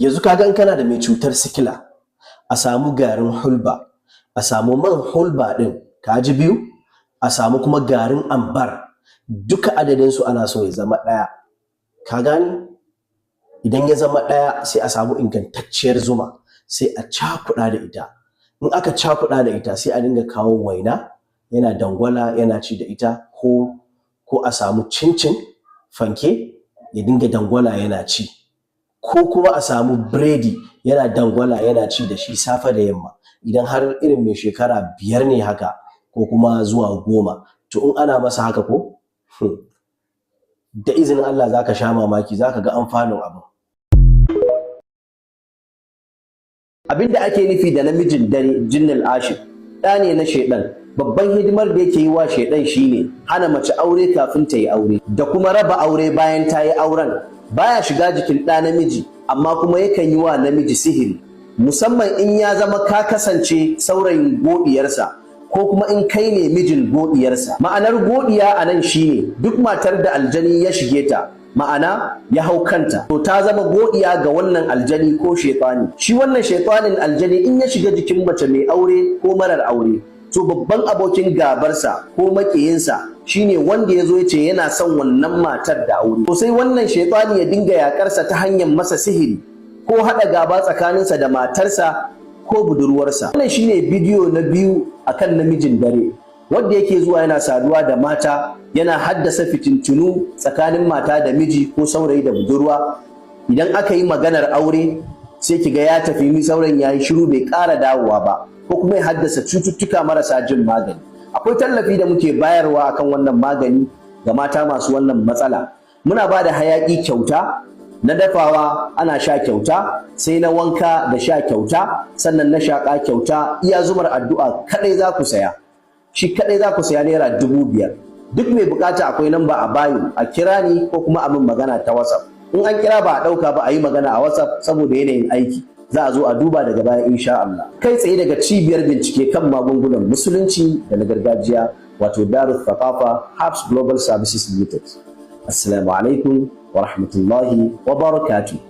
Yanzu kaga in kana da mai cutar sikila, a samu garin hulba, a samu man hulba ɗin, kaji biyu, a samu kuma garin ambar, duka adadinsu ana so ya zama ɗaya. Ka gane? Idan ya zama ɗaya, sai a samu ingantacciyar zuma, sai a cakuɗa da ita. In aka cakuɗa da ita, sai a dinga kawo waina yana dangwala yana ci da ita, ko a samu cincin, fanke, ya dinga dangwala yana ci, ko kuma a samu biredi yana dangwala yana ci da shi safe da yamma. Idan har irin mai shekara 5 ne haka ko kuma zuwa 10, to in ana masa haka ko, da izinin Allah zaka sha mamaki, zaka ga amfanin abin. Abin da ake nufi da namijin dare, jinnul ashir, ɗa ne na shaidan. Babban hidimar da yake yi wa shaidan shine hana mace aure kafin ta yi aure da kuma raba aure bayan ta yi auren. Baya shiga jikin ɗa namiji, amma kuma yakan yi wa namiji sihiri, musamman in ya zama ka kasance saurayin godiyarsa ko kuma in kai ne mijin godiyarsa. Ma'anar godiya a nan shine duk matar da aljani ya shige ta, ma'ana ya hau kanta, to ta zama godiya ga wannan aljani ko shaitani. Shi wannan shaitanin aljani, in ya shiga jikin mace mai aure ko marar aure, to babban abokin gabarsa ko makiyinsa shine wanda ya zo ya ce yana son wannan matar da aure. To sai wannan shaitani ya dinga yakarsa ta hanyar masa sihiri ko haɗa gaba tsakaninsa da matarsa ko budurwarsa. Wannan shine bidiyo na biyu akan namijin dare, wanda yake zuwa yana saduwa da mata, yana haddasa fitintunu tsakanin mata da miji ko saurayi da budurwa. Idan aka yi maganar aure, sai kiga ya tafi, mi sauran ya yi shiru, bai ƙara dawowa ba, ko kuma ya haddasa cututtuka marasa jin magani. Akwai tallafi da muke bayarwa akan wannan magani ga mata masu wannan matsala. Muna ba da hayaƙi kyauta, na dafawa ana sha kyauta, sai na wanka da sha kyauta, sannan na shaƙa kyauta. Iya zumar addu'a kaɗai za ku saya, shi kaɗai za ku saya naira 5,000. Duk mai bukata, akwai namba a bio, a kira ni ko kuma a min magana ta WhatsApp. In an kira ba a ɗauka ba, a yi magana a WhatsApp saboda yanayin aiki. Za a zo a duba daga baya insha Allah. Kai tsaye daga cibiyar bincike kan magungunan musulunci da na gargajiya, wato Darul Thaqafa Habs Global Services Limited. Assalamu alaikum wa rahmatullahi wa barakatuh.